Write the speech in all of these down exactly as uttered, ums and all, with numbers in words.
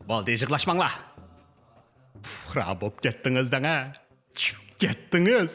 بولدى، يىغلاشماڭلار. پۇقرا بوپ كەتتىڭىز دەڭە. چۈشۈپ كەتتىڭىز.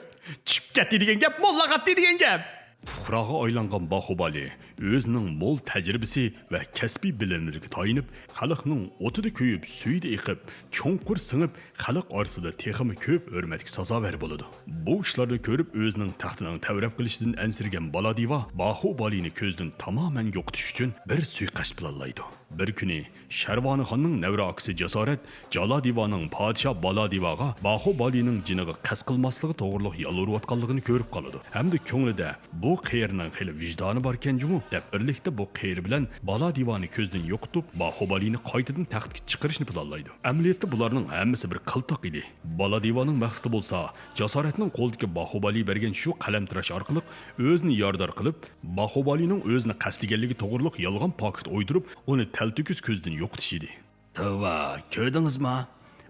چۈشۈپ كەتتى دېگەن گەپ، موللا قاتتى دېگەن گەپ. پۇقراغا ئايلانغان باھۇبالى ئۆزىنىڭ مول تەجرىبىسى ۋە كەسپىي بىلىملىرىگە تايىنىپ، خەلقنىڭ ئوتىدا كۆيۈپ، سۈيىدە ئېقىپ، چوڭقۇر سىڭىپ، خەلق ئارىسىدا تېخىمۇ كۆپ ھۆرمەتكە سازاۋەر بولىدۇ. بۇ ئىشلارنى كۆرۈپ، ئۆزىنىڭ تەختىنىڭ تەۋرەپ قېلىشىدىن ئەنسىرىگەن بالادىۋا باھۇبالىنى كۆزدىن تامامەن يوقىتىش ئۈچۈن بىر سۇيىقەست پىلانلايدۇ. بىر كۈنى شەرۋانىخاننىڭ نەۋرە ئاكىسى جاسارەت جالادىۋانىڭ پادىشاھ بالادىۋاغا باھۇبالىنىڭ جېنىغا قەست قىلماسلىقى توغرۇلۇق يالۋۇرۇۋاتقانلىقىنى كۆرۈپ قالىدۇ ھەمدە كۆڭلىدە، بۇ قېرىنىڭ خېلى ۋىجدانى باركەن جۇمۇ، دەپ بىرلىكتە بۇ قېرى بىلەن بالادىۋانى كۆزدىن يوقىتىپ، باھۇبالىنى قايتىدىن تەختكە چىقىرىشنى پىلانلايدۇ. ئەمەلىيەتتە بۇلارنىڭ ھەممىسى بىر قىلتاق ئىدى. بالادىۋانىڭ مەقسىتى بولسا، جاسارەتنىڭ قولىدىكى باھۇبالى بەرگەن شۇ قەلەمتىراش ئارقىلىق ئۆزىنى يارىدار قىلىپ، باھۇبالىنىڭ ئۆزىنى قەستلىگەنلىكى توغرۇلۇق يالغان پاكىت ئويدۇرۇپ، ئۇنى تەلتۆكۈس كۆزدىن يوقىتىش ئىدى. توۋا، كۆردىڭىزما؟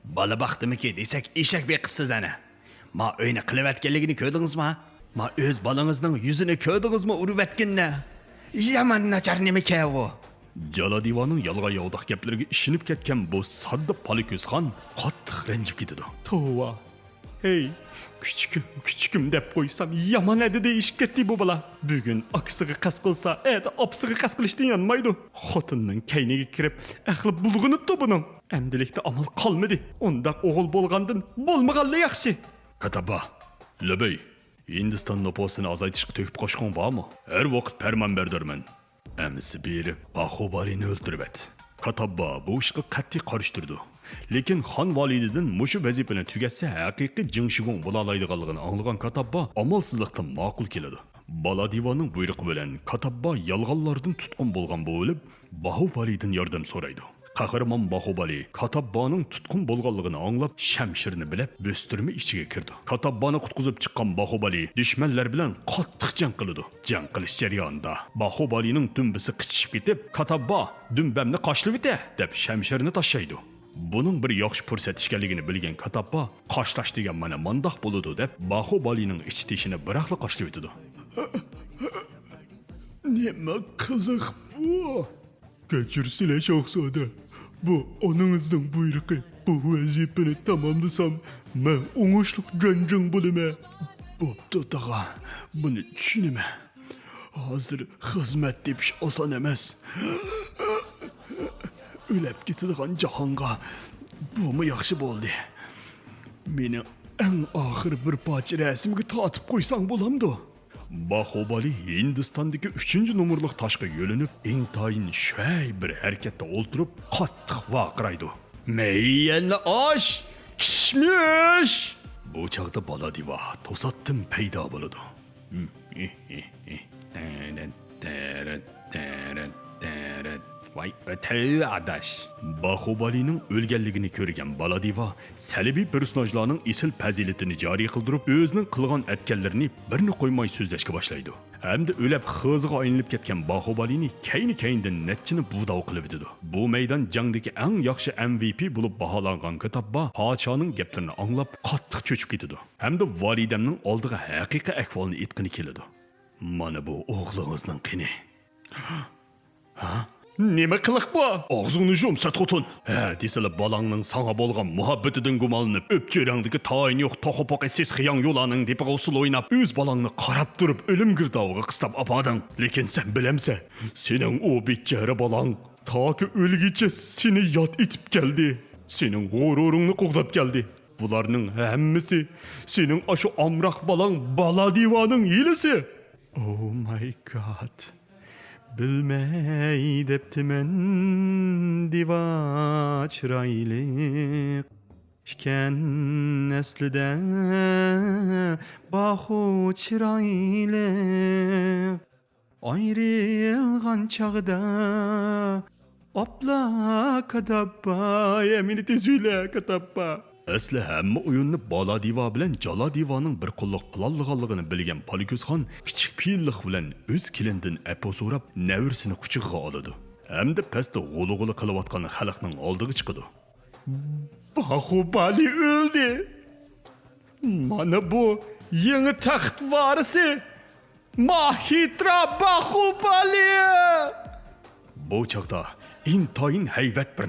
بالا باقتىمىكى دېسەك، ئېشەك بېقىپسىز ئەنە. ما ئۆينى قىلىۋەتكەنلىكىنى كۆردىڭىزما؟ ما ئۆز بالىڭىزنىڭ يۈزىنى كۆردىڭىزما ئۇرۇۋەتكىنىنى؟ يامان ناچار نېمىكەن ئۇ؟ جالادىۋانىڭ يالغان-ياۋىداق گەپلىرىگە ئىشىنىپ كەتكەن بۇ ساددا پالىكۆز خان قاتتىق رەنجىپ كېتىدۇ. توۋا، ھەي، كۈچۈكۈم، كۈچۈكۈم دەپ قويسام، يامان ھەددىدىن ئېشىپ كەتتى بۇ بالا. بۈگۈن ئاكىسىغا قەست قىلسا، ئەتە ئاپىسىغا قەست قىلىشتىن يانمايدۇ. خوتۇنىنىڭ كەينىگە كىرىپ، ئەقلى بۇلغىنىپتۇ بۇنىڭ. ئەمدىلىكتە ئامال قالمىدى. ئۇنداق ئوغۇل بولغاندىن بولمىغانلا ياخشى. كاتابا، لۆبۈي، ھىندىستان نوپۇسىنى ئازايتىشقا تۆھپە قوشقۇڭ بارمۇ؟ ھەر ۋاقىت پەرمان بەردۈرمەن. ئەمىسە بېرىپ، باھۇبالىنى ئۆلتۈرۈۋەت. كاتاببا بۇ ئىشقا قەتئىي قارشى تۇرىدۇ. لېكىن خان ۋالىدىدىن مۇشۇ ۋەزىپىنى تۈگەتسە، ھەقىقىي جېڭ شىگۇڭ بولالايدىغانلىقىنى ئاڭلىغان كاتاببا ئامالسىزلىقتىن ماقۇل كېلىدۇ. بالادىۋانىڭ بۇيرۇقى بىلەن كاتاببا يالغانلاردىن تۇتقۇن بولغان بولۇپ، باھۇبالىدىن ياردەم سورايدۇ. قەھرىمان باھۇبالى كاتاببانىڭ تۇتقۇن بولغانلىقىنى ئاڭلاپ، شەمشىرىنى بىلەپ، بۆستۈرمە ئىچىگە كىرىدۇ. كاتاببانى قۇتقۇزۇپ چىققان باھۇبالى دۈشمەنلەر بىلەن قاتتىق جەڭ قىلىدۇ. جەڭ قىلىش جەريانىدا باھۇبالىنىڭ دۈمبىسى قىچىشىپ كېتىپ، كاتاببا، دۈمبەمنى قاشلىۋېتە، دەپ شەمشىرىنى تاشلايدۇ. بۇنىڭ بىر ياخشى پۇرسەت ئىكەنلىكىنى بىلگەن كاتاببا، قاشلاش دېگەن مانا مانداق بولىدۇ، دەپ باھۇبالىنىڭ ئىچ تېشىنى بىراقلا قاشلىۋېتىدۇ. نېمە قىلىق بۇ؟ كەچۈرسىلە، شاھزادە. بۇ ئانىڭىزنىڭ بۇيرۇقى. بۇ ۋەزىپىنى تاماملىسام، مەن ئوڭۇشلۇق جەڭچىڭ بولىمەن. بوپتۇ، تاغا. بۇنى چۈشىنىمەن. ھازىر خىزمەت تېپىش ئاسان ئەمەس. ئۆلەپ كېتىدىغان جاھانغا بۇمۇ ياخشى بولدى. مېنىڭ ئەڭ ئاخىرى بىر پارچە رەسىمگە تارتىپ قويساڭ بولامدۇ؟ باھۇبالى ھىندىستاندىكى ئۈچىنچى نومۇرلۇق تاشقا يۆلىنىپ، ئىنتايىن شۇي بىر ھەرىكەتتە ئولتۇرۇپ، قاتتىق ۋارقىرايدۇ. مەييەننى ئاش! كىشمىش! بۇ چاغدا بالادىۋا توساتتىن پەيدا بولىدۇ. ۋاي ئۆتەي ئاداش! باھۇبالىنىڭ ئۆلگەنلىكىنى كۆرگەن بالادىۋا سەلبىي پېرسوناژلارنىڭ ئېسىل پەزىلىتىنى جارى قىلدۇرۇپ، ئۆزىنىڭ قىلغان ئەتكەنلىرىنى بىرنى قويماي سۆزلەشكە باشلايدۇ. ھەمدە ئۆلەپ خىزىغا ئايلىنىپ كەتكەن باھۇبالىنى كەينى-كەينىدىن نەچچىنى بۇداۋ قىلىۋېتىدۇ. بۇ مەيدان جەڭدىكى ئەڭ ياخشى ئەم ۋى پى بولۇپ باھالانغان كاتاببا پادىشاھنىڭ گەپلىرىنى ئاڭلاپ قاتتىق چۆچۈپ كېتىدۇ. ھەمدە ۋالىدەمنىڭ ئالدىغا ھەقىقىي ئەھۋالنى ئېيتقىنى كېلىدۇ. مانا بۇ ئوغلىڭىزنىڭ قېنى. ھە؟ نېمە قىلىق بۇ؟ ئاغزىڭنى يۇم، سەت خوتۇن! ھە دېسىلا، بالاڭنىڭ ساڭا بولغان مۇھەببىتىدىن گۇمانلىنىپ، ئۆپچۆرەڭدىكى تايىنى يوق توخۇ پوقى سېسىق ياڭيۇلارنىڭ دېپىغا ئۇسسۇل ئويناپ، ئۆز بالاڭنى قاراپ تۇرۇپ ئۆلۈم گىردابىغا قىستاپ ئاپاردىڭ. لېكىن سەن بىلەمسەن، سېنىڭ ئۇ بىچارە بالاڭ تاكى ئۆلگىچە سېنى ياد ئېتىپ كەلدى. سېنىڭ غۇرۇرۇڭنى قوغداپ كەلدى. بۇلارنىڭ ھەممىسى سېنىڭ ئاشۇ ئامراق بالاڭ بالادىۋانىڭ ھىيلىسى. Oh my God. بىلمەي دەپتىمەن دىۋا چىرايلىق ئىكەن ئەسلىدە باھۇ چىرايلىق. ئايرىلغان چاغدا ئاپلا كاتاپپا، يا مېنى تېزۈيلە كاتاپپا. ئەسلى ھەممە ئويۇننى بالادىۋا بىلەن جالادىۋانىڭ بىر قوللۇق پىلانلىغانلىقىنى بىلگەن پالىكۆز خان كىچىك پېئىللىق بىلەن ئۆز كېلىنىدىن ئەپۇ سوراپ، نەۋرىسىنى قۇچىقىغا ئالىدۇ ھەمدە پەستە غۇلۇ-غۇلۇ قىلىۋاتقان خەلقنىڭ ئالدىغا چىقىدۇ. باھۇبالى ئۆلدى. مانا بۇ يېڭى تەخت ۋارىسى ماھىترا باھۇبالى! بۇ چاغدا ئىنتايىن ھەيۋەت بىر